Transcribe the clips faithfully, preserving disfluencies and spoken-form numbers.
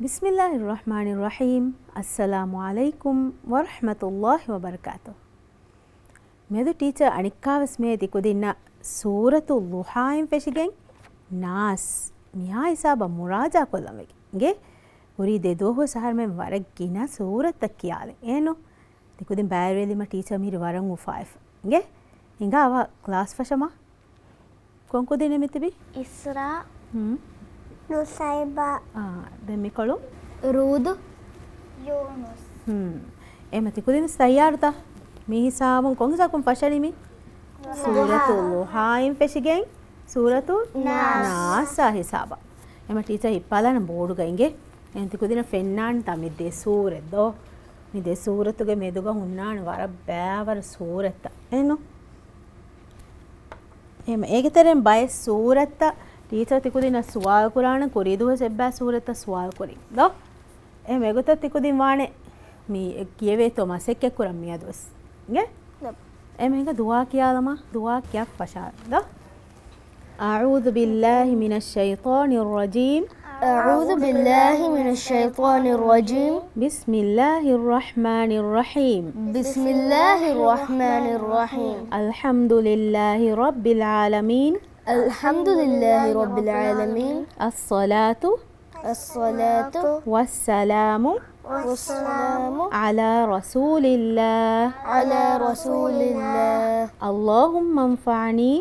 ބިސްމިއްލާހިއްރަޙްމާނިއްރަޙީމް. އައްސަލާމު ޢަލައިކުމް ވަރަޙްމަތުﷲި ވަބަރަކާތުހު. މިއަދު ޓީޗަރ އަނެއްކާވެސް މިއަދު ތިކުދިންނަށް ސޫރަތު ޟުޙާއިން ފެށިގެން ނާސް މިހާ ހިސާބަށް މުރާޖާ ކޮށްލަން ވެގެން އިނގޭ. ހުރީ ދެ ދުވަހު އަހަރުމެން ވަރަށް ގިނަ ސޫރަތްތައް ކިޔާލި އޭނު. ތިކުދިން ބައިވެރިވެލީމަ ޓީޗަރ މިހިރީ ވަރަށް އުފާވެފަ. އިނގޭ؟ ހިނގާ އަވަ ކްލާސް ފަށަމާ. ކޮން ކުދިންނެއް މިތިބީ؟ އިސްރާ. ހުން. ނުސައިބާ. އާ، ދެން މިކޮޅު؟ ރޫދު. ޔޫނުސް. ހުން. އެމަ ތިކުދިން ތައްޔާރުތަ؟ މި ހިސާބުން ކޮން ހިސާބުން ފަށަނީ މި؟ ސޫރަތު ޟުޙާއިން ފެށިގެން ސޫރަތު ނާސް. ނާސްއާ ހިސާބަށް. އެމަ ޓީޗަރ ހިއްޕާލާނަ ބޯޑުގަ އިނގޭ. އެން ތިކުދިނަށް ފެންނާންތަ މި ދެ ސޫރަތް ދޯ؟ މި ދެ ސޫރަތުގެ މެދުގަ ހުންނާނެ ވަރަށް ބައިވަރު ސޫރަތްތައް. އެނު؟ އެމަ އޭގެ ތެރެއިން ބައެއް ސޫރަތްތައް ޓީޗަރ ތިކުދިނަށް ސުވާލު ކުރާނަން ކުރީ ދުވަސް އެއްބައި ސޫރަތްތައް ސުވާލު ކުރި ދޯ؟ އެމަ އެގޮތަށް ތިކުދިން ވާނެ މި ކިޔެވޭތޯ މަސައްކަތް ކުރަން މިއަދުވެސް. އިނގޭ؟ އެމަ ހިނގާ ދުޢާ ކިޔާލަމާ، ދުޢާ ކިޔާ ފަށާ ދޯ؟ أعوذ بالله من الشيطان الرجيم. أعوذ بالله من الشيطان الرجيم. بسم الله الرحمن الرحيم. بسم الله الرحمن الرحيم. الحمد لله رب العالمين. الحمد لله رب العالمين. الصلاة الصلاة والسلام والسلام على رسول الله على رسول الله. اللهم انفعني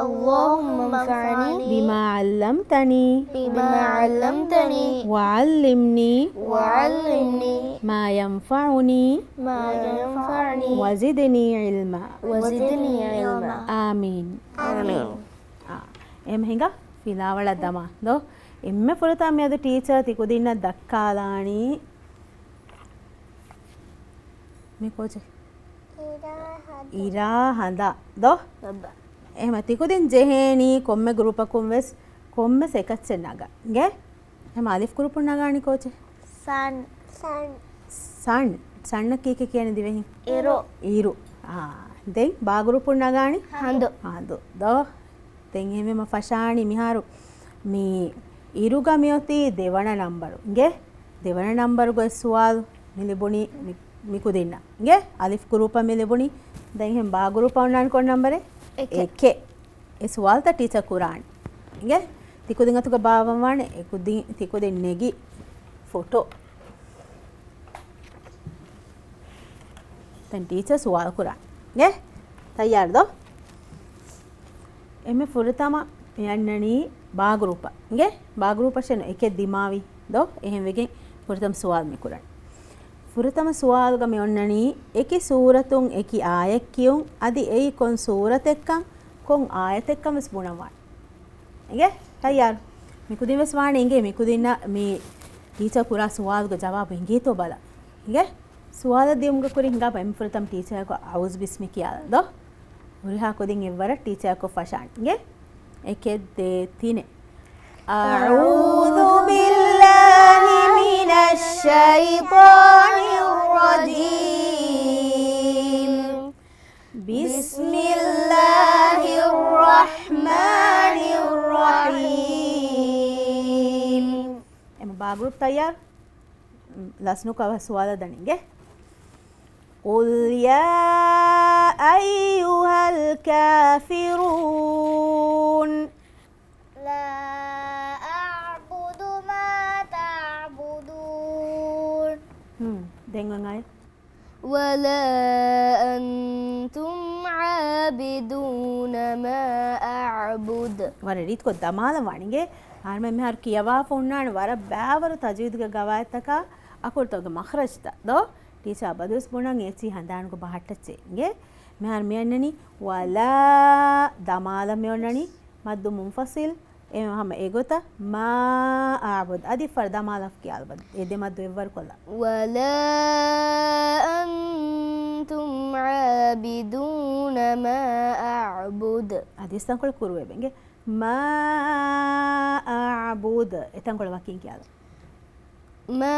اللهم انفعني بما علمتني بما علمتني وعلمني وعلمني ما ينفعني ما ينفعني وزدني علما وزدني علما. އާމީން. އާމީން. އާ، އެމަ ހިނގާ ފިލާވަޅަށް ދަމާ ދޯ؟ އެންމެ ފުރަތަމަ މިއަދު ޓީޗަރ ތިކުދިންނަށް ދައްކާލާނީ މި ކޯޗެއް؟ އިރާ ހަނދާ. އިރާ ހަނދާ ދޯ؟ އެހެމަ ތިކުދިން ޖެހޭނީ ކޮންމެ ގްރޫޕަކުން ވެސް ކޮންމެސް އެކައްޗެއް ނަގަން. އިނގޭ؟ އެހެމަ އަލިފް ގްރޫޕުން ނަގާނީ ކޯޗެއް؟ ސަން. ސަން. ސަން. ސަންއަށް ކީކޭ ކިޔަނީ ދިވެހިން؟ އިރު. އިރު. އާ. ދެން ބާ ގްރޫޕުން ނަގާނީ؟ ހަނދު. ހަނދު. ދޯ؟ ދެން އެހެންވީމަ ފަށާނީ މިހާރު މި އިރުގަ މިއޮތީ ދެވަނަ ނަންބަރު. އިނގޭ؟ ދެވަނަ ނަންބަރުގައި ސުވާލު މި ލިބުނީ މި، މި ކުދިންނަށް. އިނގޭ؟ އަލިފް ގްރޫޕަށް މި ލިބުނީ. ދެން އެހެން ބާ ގްރޫޕަށް އޮންނާނީ ކޮން ނަންބަރެއް؟ އެކެއް. އެކެއް. އެ ސުވާލުތައް ޓީޗަރ ކުރާނެ. އިނގޭ؟ ތިކުދިން އަތުގަ ބާއްވަން ވާނެ އެ ކުދިން، ތިކުދިން ނެގި ފޮޓޯ. ދެން ޓީޗަރ ސުވާލު ކުރާނެ. އިނގޭ؟ ތައްޔާރު ދޯ؟ އެންމެ ފުރަތަމަ މި އަންނަނީ ބާ ގްރޫޕަށް. އިނގޭ؟ ބާ ގްރޫޕަށޭ އެކެއް ދިމާވީ ދޯ؟ އެހެންވެގެން ފުރަތަމަ ސުވާލު މި ކުރަނީ. ފުރަތަމަ ސުވާލުގަ މި އޮންނަނީ އެކި ސޫރަތުން އެކި އާޔަތް ކިޔުން، އަދި އެއީ ކޮން ސޫރަތެއްކަން، ކޮން އާޔަތެއްކަން ވެސް ބުނަން ވާނެ. އިނގޭ؟ ތައްޔާރު؟ މިކުދިން ވެސް ވާނެ އިނގޭ މިކުދިންނަށް މި ޓީޗަރ ކުރާ ސުވާލުގެ ޖަވާބު އެނގޭތޯ ބަލަން. އިނގޭ؟ ސުވާލަށް ދިޔުމުގެ ކުރިން ހިނގާ އެންމެ ފުރަތަމަ ޓީޗަރަކު އައޫޒު ބިސްމި ކިޔާލަން ދޯ؟ ހުރިހާ ކުދިން އެއްވަރަށް ޓީޗަރަކު ފަށާން. އިނގޭ؟ އެކެއް ދޭ ތިނެއް. أعوذ بالله من الشيطان الرجيم. بسم الله الرحمن الرحيم. އެމަ ބާ ގްރޫޕް ތައްޔާރު؟ ލަސްނުކޮށް ސުވާލަށް ދަނީ އިނގޭ. قل يا أيها الكافرون. لا أعبد ما تعبدون. ހުން، ދެން އަން އާޔަތް. ولا أنتم عابدون ما أعبد. ވަރަށް ރީތިކޮށް ދަމާލަން ވާނެ އިނގޭ. އަހަރުމެން މިހާރު ކިޔަވާފަ ހުންނާނެ ވަރަށް ބައިވަރު ތަޖްވީދުގެ ގަވާއިދުތަކާ އަކުރުތަކުގެ މަޚްރަޖްތައް ދޯ؟ ޓީޗާ ބަދުވެސް ބުނަން އެޗީ ހަނދާނުގެ ބަހައްޓައްޗޭ އިނގޭ. މިހާރު މި އަންނަނީ ވަލާ ދަމާލަށް މި އޮންނަނީ މައްދު މުންފަސިލް. އެ ހަމަ އެގޮތަށް މާ އަޢުބުދު. އަދި ފަރު ދަމާލަށް ކިޔާލަބަ. އެ ދެ މައްދު އެއްވަރު ކޮށްލާ. ولا أنتم عابدون ما أعبد. އަދި އިސްތަންކޮޅެއް ކުރުވެބެ އިނގޭ. މާ އަޢުބުދު. އެތަންކޮޅެއް ވަކިން ކިޔާލަ. ما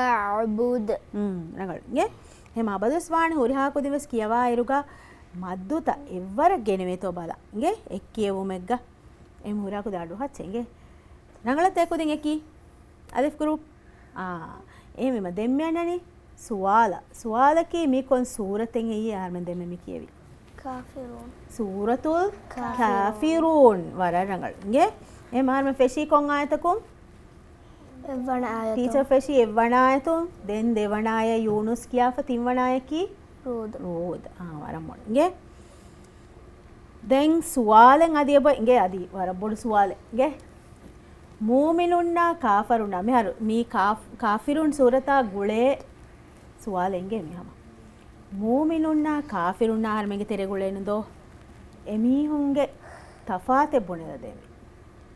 أعبد. ރަނގަޅު. އިނގޭ؟ އެހެން އަބަދުވެސް ވާނެ ހުރިހާ ކުދިން ވެސް ކިޔަވާއިރުގަ މައްދުތައް އެއްވަރަށް ގެނެވޭތޯ ބަލަ. އިނގޭ އެއްކިޔެވުމެއްގަ. އެ ހުރިހާ ކުދިން އަޑު އަހައްޗޭ އިނގޭ. ރަނގަޅަށް އެ ކުދިން އެކީ. އަލިފް ގްރޫޕް. އާ، އެހެންވީމަ ދެން މި އަންނަނީ ސުވާލަށް. ސުވާލަކީ މި ކޮން ސޫރަތެއް ހެއްޔޭ އަހަރުމެން ދެންމެ މި ކިޔެވި؟ ކާފިރޫން. ސޫރަތުލް ކާފިރޫން. ކާފިރޫން. ވަރަށް ރަނގަޅު. އިނގޭ؟ އެ އަހަރުމެން ފެށީ ކޮން އާޔަތަކުން؟ އެއްވަނަ އާޔަތުން. ޓީޗަރ ފެށީ އެއްވަނަ އާޔަތުން. ދެން ދެވަނަ އާޔަތް ޔޫނުސް ކިޔާފަ ތިންވަނަ އާޔަކީ؟ ރޫދު. ރޫދު. އާ، ވަރަށް މޮޅު. އިނގޭ؟ ދެން ސުވާލެއް އަދި އެބަ އިނގޭ އަދި ވަރަށް ބޮޑު ސުވާލެއް. އިނގޭ؟ މޫމިނުންނާ ކާފަރުންނާ މިހާރު މީ ކާފް-، ކާފިރުން ސޫރަތާ ގުޅޭ ސުވާލެއް އިނގޭ މި ހަމަ. މޫމިނުންނާ ކާފިރުންނާ އަހަރުމެންގެ ތެރޭ ގުޅޭނު ދޯ؟ އެމީހުންގެ ތަފާތެއް ބުނެލަދޭން.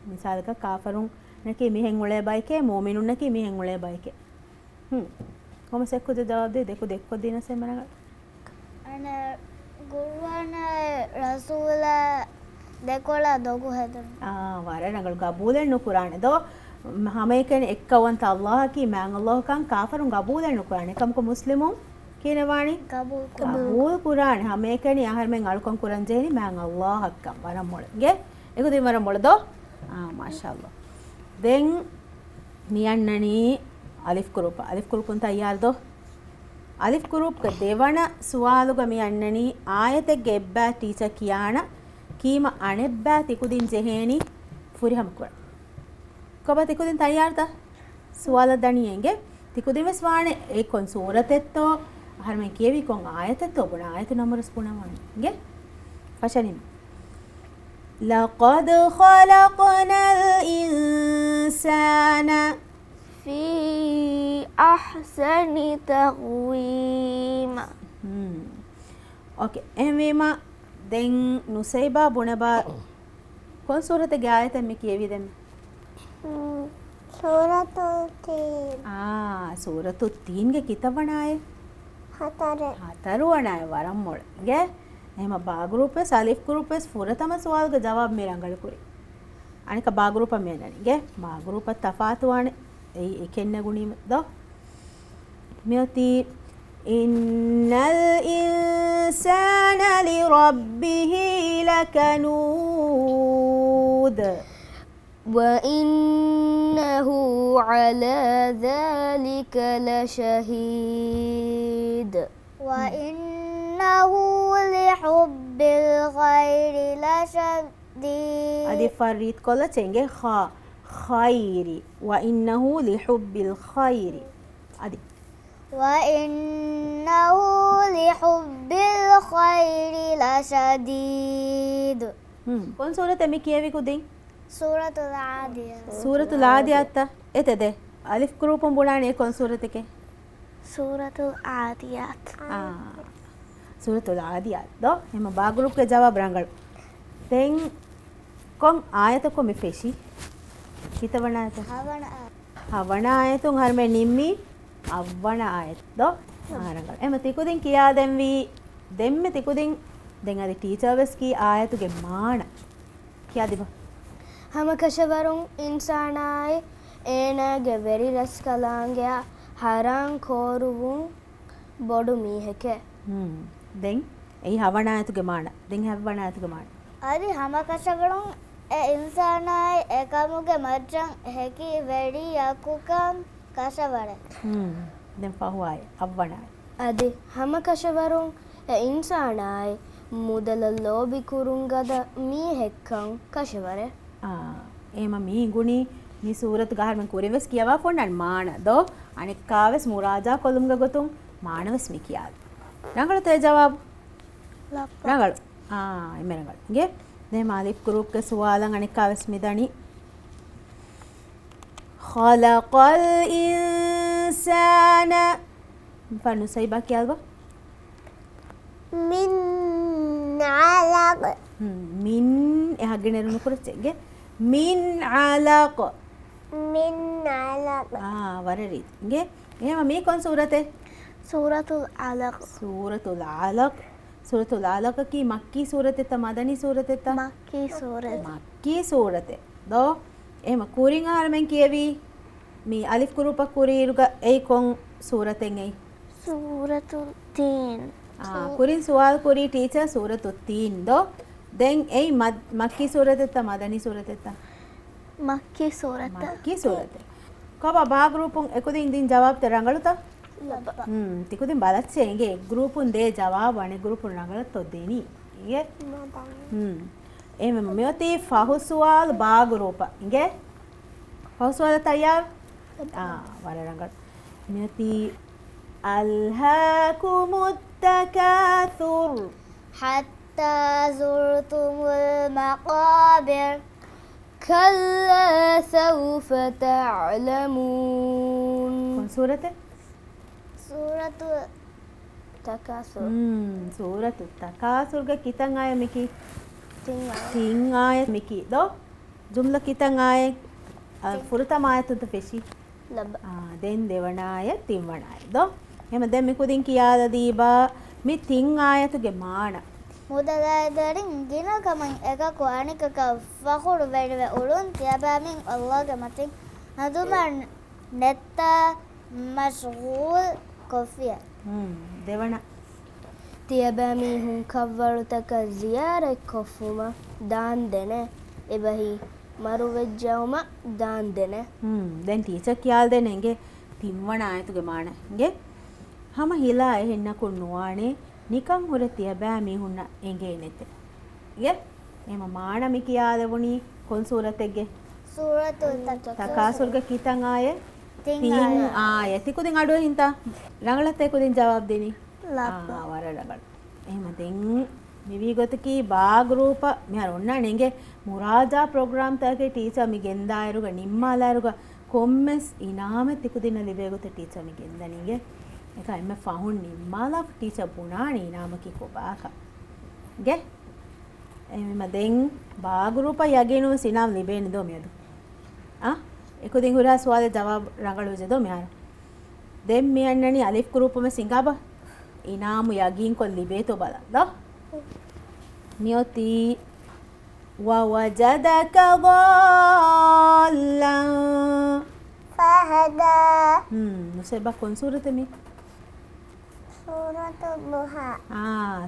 މިސާލަކަށް ކާފަރުންނަކީ މިހެން އުޅޭ ބައެކޭ، މޫމިނުންނަކީ މިހެން އުޅޭ ބައެކޭ. ހުން. ކޮންމެސް އެއްކުދިން ޖަވާބު ދޭ، ދެކުދިން އެއްކޮށް ދީނަސް އެންމެ ރަނގަޅު. އަނެއް ގުރުއާނާއި ރަސޫލާ ދެކޮޅަށް ދޮގު ހެދުނު. އާ، ވަރަށް ރަނގަޅު. ގަބޫލެއް ނުކުރާނެ ދޯ؟ ހަމައެކަނި އެއްކައުވަންތަ ﷲ އަކީ މާތް ﷲ ކަން ކާފަރުން ގަބޫލެއް ނުކުރާނެ. އެކަމަކު މުސްލިމުން ކިހިނެއް ވާނީ؟ ގަބޫލު ކުރާނެ. ގަބޫލު ކުރާނެ. ހަމައެކަނި އަހަރުމެން އަޅުކަން ކުރަން ޖެހެނީ މާތް ﷲ އަށްކަން. ވަރަށް މޮޅު. އިނގޭ؟ އެކުދިން ވަރަށް މޮޅު ދޯ؟ އާ، މާޝާﷲ. ދެން މި އަންނަނީ އަލިފް ގްރޫޕަށް. އަލިފް ގްރޫޕުން ތައްޔާރު ދޯ؟ އަލިފް ގްރޫޕްގެ ދެވަނަ ސުވާލުގަ މި އަންނަނީ އާޔަތެއްގެ އެއްބައި ޓީޗަރ ކިޔާނަ، ކީމަ އަނެއްބައި ތިކުދިން ޖެހޭނީ ފުރިހަމަ ކުރަން. ކޮބާ ތިކުދިން ތައްޔާރުތަ؟ ސުވާލަށް ދަނީ އިނގޭ. ތިކުދިން ވެސް ވާނެ އެ ކޮން ސޫރަތެއްތޯ، އަހަރުމެން ކިޔެވީ ކޮން އާޔަތެއްތޯ ބުނާ އާޔަތު ނަމަރުސް ބުނަވާނެ. އިނގޭ؟ ފަށަނިން. لقد خلقنا الإنسان في أحسن تقويم. ހުން. އޯކޭ. އެހެންވީމަ ދެން ނުސައިބާ ބުނެބާ ކޮން ސޫރަތެއްގެ އާޔަތެއް މި ކިޔެވީ ދެން؟ މް، ސޫރަތު ތީން. އާ، ސޫރަތު ތީންގެ ކިތައްވަނަ އާޔަތް؟ ހަތަރެއް. ހަތަރުވަނަ އާޔަތް. ވަރަށް މޮޅު. އިނގޭ؟ އެހެމަ ބާ ގްރޫޕް ވެސް، އަލިފް ގްރޫޕް ވެސް ފުރަތަމަ ސުވާލުގެ ޖަވާބު މި ރަނގަޅު ކުރި. އަނެކަ ބާ ގްރޫޕަށް މި އަންނަނީ. އިނގޭ؟ ބާ ގްރޫޕަށް ތަފާތުވާނެ. އެއީ އެކެއް ނެގުނީމަ ދޯ؟ މިއޮތީ، إن الإنسان لربه لكنود. وإنه على ذلك لشهيد. وإنه لحب الخير لشديد. އަދި ފަށް ރީތިކޮށްލަ ޗެނގޭ ޚާ، ޚައިރި. وإنه لحب الخير. އަދި. وإنه لحب الخير لشديد. ހުން. ކޮން ސޫރަތެއް މި ކިޔެވި ކުދިން؟ ސޫރަތުލް ޢާދިޔާތް. ސޫރަތުލް ޢާދިޔާތްތަ؟ އެތެދެ. އަލިފް ގްރޫޕުން ބުނާނެ ކޮން ސޫރަތެކޭ؟ ސޫރަތުލް ޢާދިޔާތް. އާ. ސޫރަތުލް ޢާދިޔާތް ދޯ؟ އެހެމަ ބާ ގްރޫޕްގެ ޖަވާބު ރަނގަޅު. ދެން ކޮން އާޔަތަކު މި ފެށީ؟ ކިތައްވަނަ އާޔަތަށް؟ ހަވަނަ އާ. ހަވަނަ އާޔަތުން އަހަރުމެން ނިންމީ އަށްވަނަ އާޔަތު ދޯ؟ އާ، ރަނގަޅު. އެހެމަ ތިކުދިން ކިޔާދެންވީ، ދެންމެ ތިކުދިން، ދެން އަދި ޓީޗަރ ވެސް ކީ އާޔަތުގެ މާނަ. ކިޔާދިބަ. ހަމަކަށަވަރުން އިންސާނާއި އޭނާގެ ވެރި ރަސްކަލާނގެއަށް ހަރާން ކޯރުވުން ބޮޑު މީހެކޭ. ހުން. ދެން އެއީ ހަވަނަ އާޔަތުގެ މާނަ. ދެން ހަވަނަ އާޔަތުގެ މާނަ. އަދި ހަމަކަށަވަރުން އެ އިންސާނާއި އެކަމުގެ މައްޗަށް ހެކި ވެރިޔަކުކަން ކަށަވަރެއް. ހުން. ދެން ފަހު އާޔަތް. އަށްވަނަ އާޔަތް. އަދި ހަމަކަށަވަރުން އެ އިންސާނާއި މުދަލަށް ލޯބިކުރުން ގަދަ މީހެއްކަން ކަށަވަރެއް. އާ، އެހެމަ މި އިނގުނީ މި ސޫރަތުގަ އަހަރުމެން ކުރިން ވެސް ކިޔަވާފަ އޮންނަން މާނަ ދޯ؟ އަނެއްކާވެސް މުރާޖާ ކޮށްލުމުގެ ގޮތުން މާނަވެސް މި ކިޔާލި. ރަނގަޅުތަ އެ ޖަވާބު؟ ރަނގަޅު. އާ، އެންމެ ރަނގަޅު. އިނގޭ؟ ދެން އަލިފް ގްރޫޕްގެ ސުވާލަށް އަނެއްކާވެސް މި ދަނީ. خلق الإنسان. ފަނު ސައިބާ ކިޔާލަބަ. من علق. ހުން، މިން އެ ހަގިނެރު ނުކުރައްޗެއްގެ. من علق. من علق. އާ، ވަރަށް ރީތި. އިނގޭ؟ އެހެމަ މީ ކޮން ސޫރަތެއް؟ ސޫރަތުލް ޢަލަޤް. ސޫރަތުލް ޢަލަޤް. ސޫރަތުލް ޢަލަޤަކީ މައްކީ ސޫރަތެއްތަ، މަދަނީ ސޫރަތެއްތަ؟ މައްކީ ސޫރަތެއް. މައްކީ ސޫރަތެއް. ދޯ؟ އެހެމަ ކުރިން އަހަރުމެން ކިޔެވީ މި އަލިފް ގްރޫޕަށް ކުރިއިރުގަ އެއީ ކޮން ސޫރަތެއް އެއީ؟ ސޫރަތު ތީން. އާ، ކުރިން ސުވާލު ކުރީ ޓީޗަރ ސޫރަތު ތީން ދޯ؟ ދެން އެއީ މަ-، މައްކީ ސޫރަތެއްތަ މަދަނީ ސޫރަތެއްތަ؟ މައްކީ ސޫރަތެއް. މައްކީ ސޫރަތެއް. ކޮބާ ބާ ގްރޫޕުން އެކުދިން ދިން ޖަވާބުތައް ރަނގަޅުތަ؟ ލައްބަ. ހުން، ތިކުދިން ބަލައްޗޭ އިނގޭ އެއް ގްރޫޕުން ދޭ ޖަވާބު އަނެއް ގްރޫޕުން ރަނގަޅަށްތޯ ދެނީ. އިނގޭ؟ ހުން. އެހެންވީމަ މިއޮތީ ފަހު ސުވާލު ބާ ގްރޫޕަށް. އިނގޭ؟ ފަހު ސުވާލަށް ތައްޔާރު؟ އާ، ވަރަށް ރަނގަޅު. މިއޮތީ ألهاكم التكاثر. حتى زرتم المقابر. كلا سوف تعلمون. ކޮން ސޫރަތެއް؟ ސޫރަތު ތަކާސުރު. ހުން، ސޫރަތު ތަކާސުރުގެ ކިތަން އާޔަތް މިކީ؟ ތިން އާޔަތް. ތިން އާޔަތް މިކީ ދޯ؟ ޖުމްލަ ކިތަން އާޔަތް؟ އަ، ތިން. ފުރަތަމަ އާޔަތުންތަ ފެށީ؟ ލައްބަ. އާ، ދެން ދެވަނަ އާޔަތް، ތިންވަނަ އާޔަތް ދޯ؟ އެހެމަ ދެން މިކުދިން ކިޔާލަދީބާ މި ތިން އާޔަތުގެ މާނަ. މުދަލާއިދަރިން ގިނަ ކަމަށް އެކަކު އަނެކަކަށް ފަޚުރު ވެރިވެ އުޅުން ތިޔަބައިމީހުން އައްލާގެ މަތިން ހަނދުމަ ނެތްތާ މަޝްޣޫލް ކޮށްފިޔަ. ހުން، ދެވަނަ. ތިޔަބައިމީހުން ކަށްވަޅުތަކަށް ޒިޔާރަތް ކޮށްފުމަށް ދާންދެނޭ. އެބަހީ މަރުވެއްޖައުމަށް ދާންދެނޭ. ހުން، ދެން ޓީޗަރ ކިޔާލަދޭނެ އިނގޭ ތިންވަނަ އާޔަތުގެ މާނަ. އިނގޭ؟ ހަމަ ހިލާ އެހެންނަކުން ނުވާނެ، ނިކަން ހުރެ ތިޔަބައިމީހުންނަށް އެނގޭނެތެ. އިނގޭ؟ އެމަ މާނަ މި ކިޔާލެވުނީ ކޮން ސޫރަތެއްގެ؟ ސޫރަތު ތަކާސުރުގެ ކިތަން އާޔަތް؟ ތިން އާޔަތް. ތިކުދިން އަޑުއެހިންތާ؟ ރަނގަޅަށްތަ އެކުދިން ޖަވާބު ދިނީ؟ ލައްބަ. އާ، ވަރަށް ރަނގަޅު. އެހެމަ ދެން މިވީ ގޮތަކީ ބާ ގްރޫޕަށް މިހާރު އޮންނާނެ އިނގޭ މުރާޖާ ޕްރޮގްރާމްތަކެއް ޓީޗަރ މި ގެންދާއިރުގަ ނިންމާލާއިރުގަ ކޮންމެސް އިނާމެއް ތިކުދިންނަށް ލިބޭ ގޮތެއް ޓީޗަރ މި ގެންދަނީ އިނގޭ. އެކަ އެންމެ ފަހުން ނިންމާލާފަ ޓީޗަރ ބުނާނެ އިނާމަކީ ކޮބާކަން. އިނގޭ؟ އެހެމަ ދެން ބާ ގްރޫޕަށް ޔަގީނުވެސް އިނާމް ލިބޭނެ ދޯ މިއަދު؟ އާ؟ އެކުދިން ހުރިހާ ސުވާލެއް ޖަވާބު ރަނގަޅުވެއްޖެ ދޯ މިހާރު؟ ދެން މި އަންނަނީ އަލިފް ގްރޫޕުން ވެސް ހިނގާބަ؟ އިނާމު ޔަގީންކޮށް ލިބޭތޯ ބަލަން ދޯ؟ މިއޮތީ ووجدك ضالا فهدى. ހުން، ނުސައިބާ ކޮން ސޫރަތެއް މީ؟ ސޫރަތު ޟުޙާ. އާ،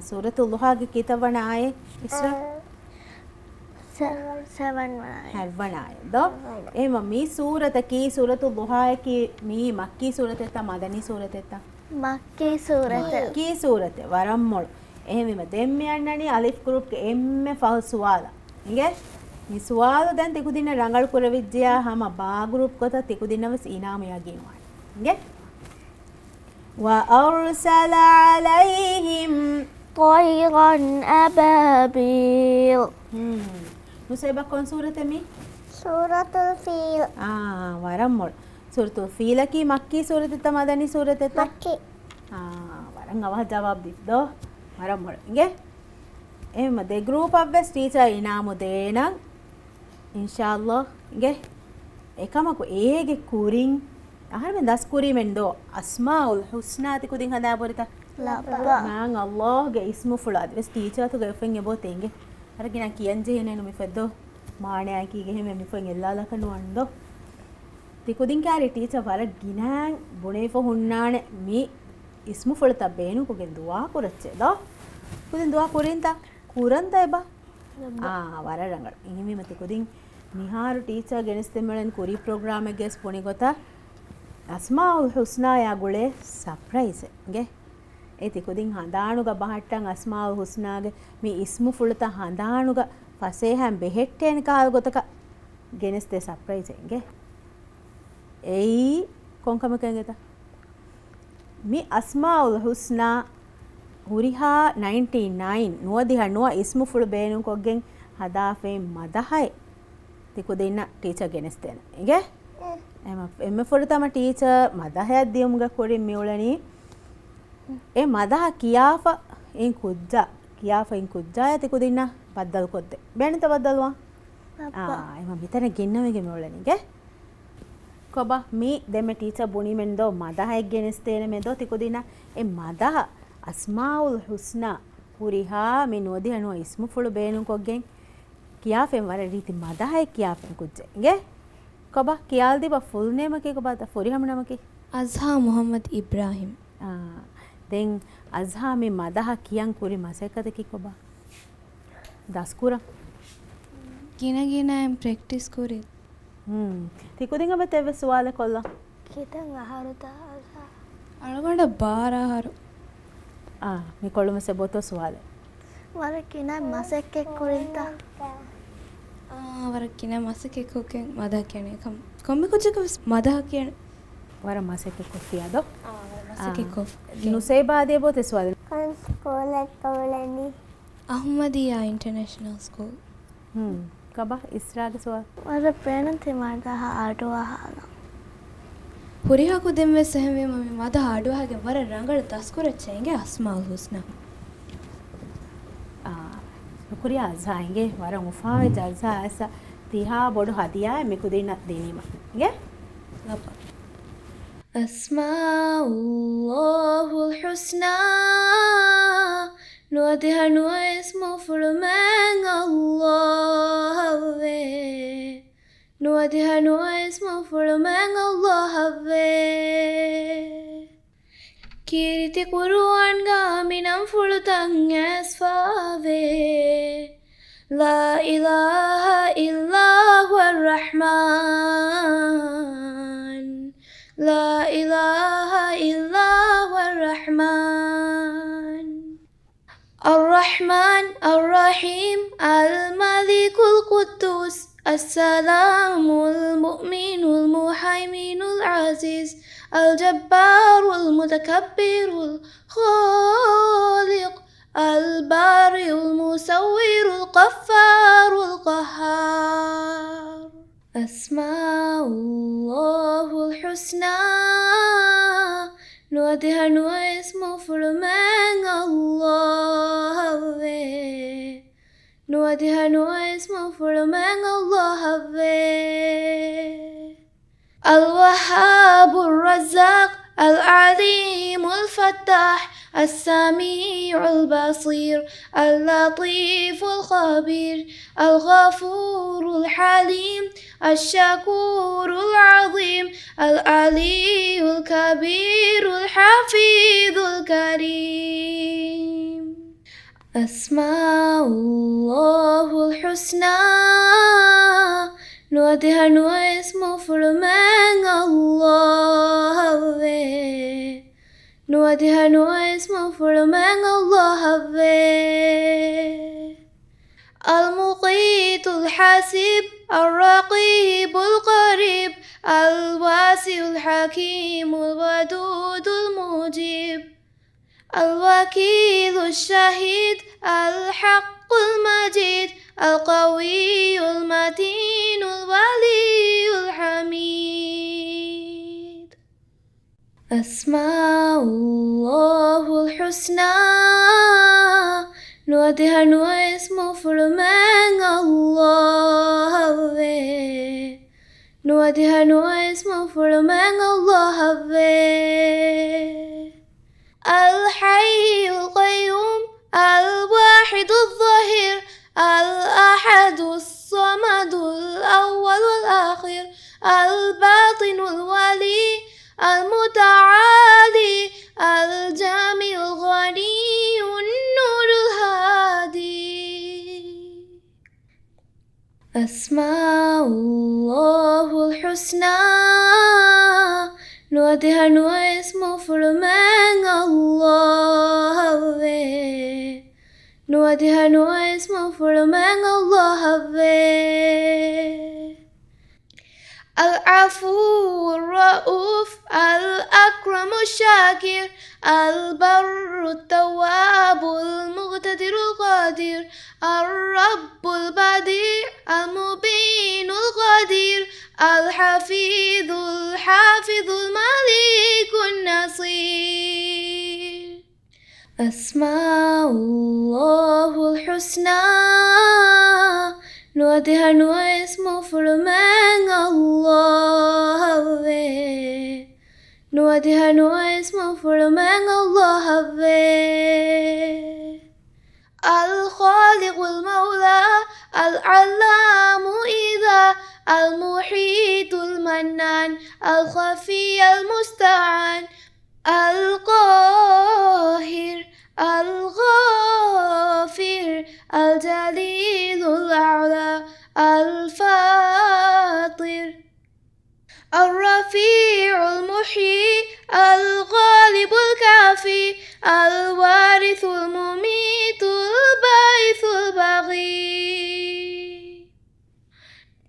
ސޫރަތު ޟުޙާގެ ކިތައްވަނަ އާޔަތް އިސްރާ؟ އާ، ސެ-، ސެވަން ވަނަ އާޔަތް. ހަތްވަނަ އާޔަތް ދޯ؟ ހަތްވަނަ. އެހެމަ މި ސޫރަތަކީ، ސޫރަތު ޟުޙާއަކީ މީ މައްކީ ސޫރަތެއްތަ މަދަނީ ސޫރަތެއްތަ؟ މައްކީ ސޫރަތެއް. މައްކީ ސޫރަތެއް، ވަރަށް މޮޅު. އެހެންވީމަ ދެން މި އަންނަނީ އަލިފް ގްރޫޕްގެ އެންމެ ފަހު ސުވާލަށް. އިނގޭ؟ މި ސުވާލު ދެން ތިކުދިންނަށް ރަނގަޅު ކުރެވިއްޖެޔާ ހަމަ ބާ ގްރޫޕް ގޮތަށް ތިކުދިންނަށް ވެސް އިނާމު ޔަގީން ވާނެ. އިނގޭ؟ وأرسل عليهم طيرا أبابيل. ހުން. ނުސައިބާ ކޮން ސޫރަތެއް މީ؟ ސޫރަތުލް ފީލް. އާ، ވަރަށް މޮޅު. ސޫރަތުލް ފީލަކީ މައްކީ ސޫރަތެއްތަ މަދަނީ ސޫރަތެއްތަ؟ މައްކީ. އާ، ވަރަށް އަވަހަށް ޖަވާބު ދިއްދޯ. ވަރަށް މޮޅު. އިނގޭ؟ އެހެމަ ދެ ގްރޫޕަށްވެސް ޓީޗަރ އިނާމު ދޭނަން. އިންޝާﷲ. އިނގޭ؟ އެކަމަކު އޭގެ ކުރިން އަހަރެމެން ދަސްކުރީމެން ދޯ އަސްމާއުލް ޙުސްނާ ތިކުދިން ހަނދާން ބުރިތަ؟ ލައްބަ. މާތް ﷲ ގެ އިސްމުފުޅު އަދިވެސް ޓީޗަރތުގަ އެފެން އެބޯ ތެނގެ. އަރަ ގިނަ ކިޔަން ޖެހޭނެ ނު މި ފެއްދޯ މާނައަކީ ގެހެމެ މި ފޮތް އެއްލާލަކަށް ނުވަން ދޯ. ތިކުދިން ކާރި ޓީޗަރ ވަރަށް ގިނައިން ބުނެފަ ހުންނާނެ މި އިސްމުފުޅުތައް ބޭނުންކޮށްގެން ދުޢާ ކުރައްޗޭ ދޯ. ކުދިން ދުޢާ ކުރިންތަ؟ ކުރަންތަ އެބަ؟ އާ، ވަރަށް ރަނގަޅު. އެހެންވީމަ ތިކުދިން މިހާރު ޓީޗަރ ގެނެސްދެމެޅެން ކުރީ ޕްރޮގްރާމެއްގެސް ބުނި ގޮތަށް އަސްމާއުލް ޙުސްނާޔާ ގުޅޭ ސަޕްރައިޒެއް އިނގޭ. އޭ ތިކުދިން ހަނދާނުގަ ބަހައްޓަން އަސްމާއުލް ޙުސްނާގެ މި އިސްމުފުޅުތައް ހަނދާނުގަ ފަސޭހައިން ބެހެއްޓޭނެ ކަހަލަ ގޮތަކަށް ގެނެސްދޭ ސަޕްރައިޒެއް އިނގޭ. އެއީ ކޮންކަމެކެއް އިނގޭތަ؟ މި އަސްމާއުލް ޙުސްނާ ހުރިހާ ނައިންޓީ ނައިން ނުވަދިހަ ނުވަ އިސްމުފުޅު ބޭނުންކޮށްގެން ހަދާފައި މަދަހައެއް ތިކުދިންނަށް ޓީޗަރ ގެނެސްދޭނެ އިނގޭ. އެމަ-، އެންމެ ފުރަތަމަ ޓީޗަރ މަދަހައަށް ދިޔުމުގެ ކުރިން މިއުޅެނީ އެ މަދަހަ ކިޔާފަ އިން ކުއްޖާ، ކިޔާފަ އިން ކުއްޖާޔާ ތިކުދިންނަށް ބައްދަލުކޮށްދޭ. ބޭނުންތަ ބައްދަލުވާން؟ އާ، އެމަ މިތަނަށް ގެންނަވެގެ މިއުޅެނީ އިނގޭ. ކޮބާ މި ދެންމެ ޓީޗަރ ބުނީމެން ދޯ މަދަހައެއް ގެނެސްދޭނެމެ ދޯ ތިކުދިންނަށް އެ މަދަހަ އަސްމާއުލް ޙުސްނާ ހުރިހާ މި ނުވަދިހަ ނުވަ އިސްމުފުޅު ބޭނުންކޮށްގެން ކިޔާފައިން ވަރަށް ރީތި މަދަހައެއް ކިޔާފައިން ކުއްޖެއް އިނގޭ. ކޮބާ ކިޔާލަދީބަ ފުލް ނޭމަކީ ކޮބާތަ ފުރިހަމަ ނަމަކީ؟ އަޒްހާ މުޙައްމަދު އިބްރާހިމް. އާ، ދެން އަޒްހާ މި މަދަހަ ކިޔަން ކުރި މަސައްކަތަކީ ކޮބާ؟ ދަސްކުރަން. ގިނަ ގިނައިން ޕްރެކްޓިސް ކުރި. ހުން. ތި ކުދިން އެބަ ތެއްވެ ސުވާލެއް ކޮށްލަން. ކިތަން އަހަރުތަ އަޒްހާ؟ އަޅުގަނޑަށް ބާރަ އަހަރު. އާ، މި ކޮޅުމަސް އެބައޮތޯ ސުވާލެއް. ވަރަށް ގިނަ މަސައްކަތް ކުރިންތަ؟ އާ، ވަރަށް ގިނަ މަސައްކަތް ކޮށްގެން މަދަހަ ކިޔަނީ ކަމަށް. ކޮންމެ ކުއްޖަކަށް ވެސް މަދަހަ ކިޔަނީ. ވަރަށް މަސައްކަތް ކޮށްފިއްޔާ ދޯ؟ އާ، ވަރަށް މަސައްކަތް އާ، ކޮށް. ނުސައިބާ ދޭ ބޯތެ ސުވާލެއް. ކޮން ސްކޫލެއް ކޯލަނީ؟ އަހުމަދިއްޔާ އިންޓަރނޭޝަނަލް ސްކޫލް. ހުން. ކަބާ އިސްރާގެ ސުވާލު. ވަރަށް ބޭނުން ތި މަދަހަ އަޑުއަހާލަން. ހުރިހާ ކުދިން ވެސް އެހެންވީމަ މި މަދަހަ އަޑުއަހައިގެން ވަރަށް ރަނގަޅަށް ދަސްކުރައްޗޭ އިނގޭ އަސްމާއުލް ހުސްނާ. އާ، ޝުކުރިއްޔާ އަޒްހާ އިނގޭ ވަރަށް އުފާވެއްޖެ އަޒްހާ އައިސް ތިހާ ބޮޑު ހަދިޔާއެއް މި ކުދިންނަށް ދިނީމަ. އިނގޭ؟ ލައްބަ. أسماء الله الحسنى، ނުވަދިހަ ނުވައިސް މަފުޅުމެން އައްލާހަށްވޭ. ނުވަދިހަ ނުވައިސް މަފުޅުމެން އައްލާހަށްވޭ. ކީރިތި ޤުރުއާންގަ މިނަންފުޅުތައް އައިސްފަވޭ. لا إله إلا هو الرحمن. لا إله إلا هو الرحمن. الرحمن الرحيم الملك القدوس السلام المؤمن المهيمن العزيز الجبار المتكبر الخالق البارئ المصور الغفار القهار. أسماء الله الحسنى، ނުވަދިހަ ނުވައިސް މަފުޅުމެން އައްލާހަށްވޭ. ނުވަދިހަ ނުވައިސް މަފުޅުމެން އައްލާހަށްވޭ. الوهاب الرزاق العليم الفتاح السميع البصير اللطيف الخبير الغفور الحليم الشكور العظيم العلي الكبير الحفيظ الكريم. أسماء الله الحسنى، ނުވަދިހަ ނުވައިސް މަފުޅުމެން އައްލާހަށްވޭ. ނުވަދިހަ ނުވައިސް މަފުޅުމެން އައްލާހަށްވޭ. المقيت الحسيب الرقيب القريب الواسع الحكيم الودود المجيب الوكيل الشهيد الحق المجيد القوي المتين الولي الحميد. أسماء الله الحسنى، ނުވަދިހަ ނުވައިސް މަފުޅުމެން އައްލާހަށްވޭ. ނުވަދިހަ ނުވައިސް މަފުޅުމެން އައްލާހަށްވޭ. الحي القيوم الواحد الظهير الأحد الصمد الأول والآخر الباطن الولي المتعالي الجامع الغني النور الهادي. أسماء الله الحسنى، ނުވަދިހަ ނުވައިސް މަފުޅުމެން އައްލާހަށްވޭ. ނުވަދިހަ ނުވައިސް މަފުޅުމެން އައްލާހަށްވޭ. العفو الرؤوف الأكرم الشاكر البر التواب المقتدر القادر الرب البديع المبين القدير الحفيظ الحافظ المليك النصير. أسماء الله الحسنى، ނުވަދިހަ ނުވައިސް މަފުޅުމެން އައްލާހަށްވޭ. ނުވަދިހަ ނުވައިސް މަފުޅުމެން އައްލާހަށްވޭ. الخالق المولى العلام إذا المحيط المنان الخفي المستعان القاهر، الغافر، الجليل الأعلى، الفاطر، الرفيع المحيي، الغالب الكافي، الوارث المميت، الباعث الباقي.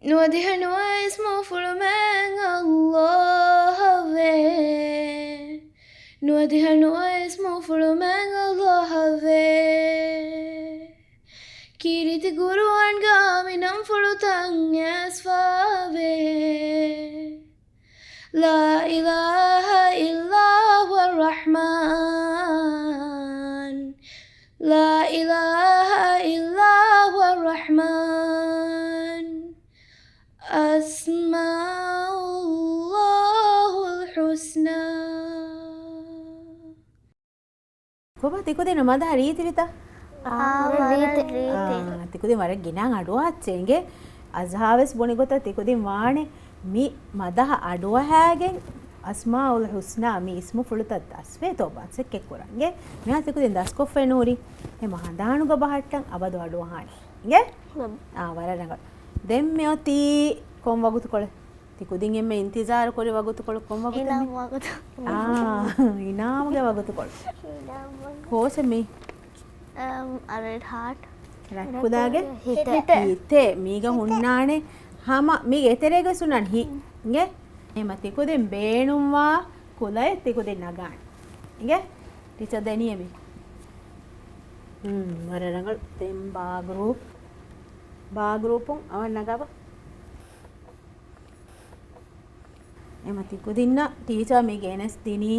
ނުވަދިހަ ނުވައިސް މޫފުޅުމެން ﷲ އަށްވޭ. ނުވަދިހަ ނުވައިސް މޫފުޅުމެން ﷲ އަށްވޭ. ކީރިތި ޤުރުއާންގަ މި ނަންފުޅުތައް އައިސްފަވޭ. لا إله إلا هو الرحمن. لا إله إلا هو الرحمن. أسماء الله الحسنى. ކޮބާ ތިކުދިންނަށް މަދަހަ ރީތިވިތަ؟ އާ، ވަރަށް ރީތި. އާ، ތިކުދިން ވަރަށް ގިނަ އަޑުއަހައްޗޭ އިނގޭ. އަޒްހާވެސް ބުނި ގޮތަށް ތިކުދިން ވާނެ މި މަދަހަ އަޑުއަހައިގެން އަސްމާއުލް ހުސްނާ މި އިސްމުފުޅުތައް ދަސްވޭތޯ މަސައްކަތްކުރަން އިނގޭ. މިހާ ތިކުދިން ދަސްކޮށްފައި ނޫރީ. ހަމަ ހަނދާނުގަ ބަހައްޓަން އަބަދު އަޑުއަހާނެ އިނގޭ. އާ، ވަރަށް ރަނގަޅު. ދެން މިއޮތީ ކޮން ވަގުތުކޮޅެއް؟ ތިކުދިން އެންމެ އިންތިޒާރު ކުރި ވަގުތުކޮޅު ކޮން ވަގުތެއް؟ އިނާމު ވަގުތު. އާ، އިނާމުގެ ވަގުތުކޮޅު. އިނާމު ވަގުތު. ކޯޗެއް މީ؟ އަމް، އަ، ރެޑް ހާޓް. ރަތްކުލާގެ ހިތެއް. ހިތެއް. މީގަ ހުންނާނެ ހަމަ މީގެ އެތެރޭގަ ވެސް ހުންނާނެ ހިތް. އިނގޭ؟ އެހެމަ ތިކުދިން ބޭނުންވާ ކުލައެއް ތިކުދިން ނަގާނެ. އިނގޭ؟ ޓީޗަރ ދެނީ އެބި. ހުން، ވަރަށް ރަނގަޅު. ދެން ބާ ގްރޫޕް. ބާ ގްރޫޕުން އަވަން ނަގާބަ. އެމަ ތިކުދިންނަށް ޓީޗަރ މި ގެނެސް ދިނީ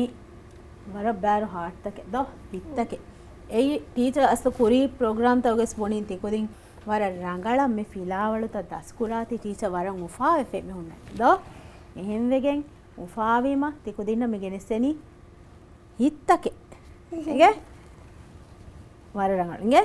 ވަރަށް ބާރު ހާޓްތަކެއް ދޯ ހިތްތަކެއް. އެއީ ޓީޗަރ އަސްލު ކުރީ ޕްރޮގްރާމްތަކުގަސް ބުނިން ތިކުދިން ވަރަށް ރަނގަޅަށް މި ފިލާވަޅުތައް ދަސްކުރާތީ ޓީޗަރ ވަރަށް އުފާވެފަ މި ހުންނަނީ ދޯ. އެހެންވެގެން އުފާވީމަ ތިކުދިންނަށް މި ގެނެސްދެނީ ހިތްތަކެއް. އިނގޭ؟ ވަރަށް ރަނގަޅު. އިނގޭ؟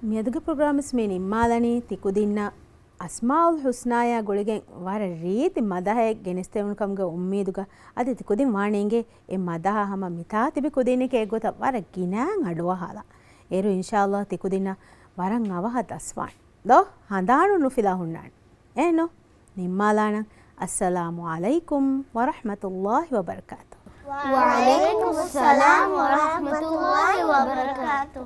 މިއަދުގެ ޕްރޮގްރާމްސް މި ނިންމާލަނީ ތިކުދިންނަށް އަސްމާއުލް ހުސްނާޔާ ގުޅިގެން ވަރަށް ރީތި މަދަހައެއް ގެނެސްދެވުނު ކަމުގެ އުއްމީދުގަ. އަދި ތިކުދިން ވާނެ އިނގޭ އެ މަދަހަ ހަމަ މިތާ ތިބި ކުދިންނެކޭ އެއްގޮތަށް ވަރަށް ގިނައިން އަޑުއަހާލާ. އޭރު އިންޝާﷲ ތިކުދިންނަށް ވަރަށް އަވަހަށް ދަސްވާނެ. ދޯ ހަނދާނު ނުފިލާ ހުންނާނެ. އެހެންނު؟ ނިންމާލާނަން. އައްސަލާމު ޢަލައިކުމް ވަރަޙްމަތުﷲ ވަބަރަކާތު. ވަޢަލައިކުމުއްސަލާމް ވަރަޙްމަތުﷲ ވަބަރަކާތު.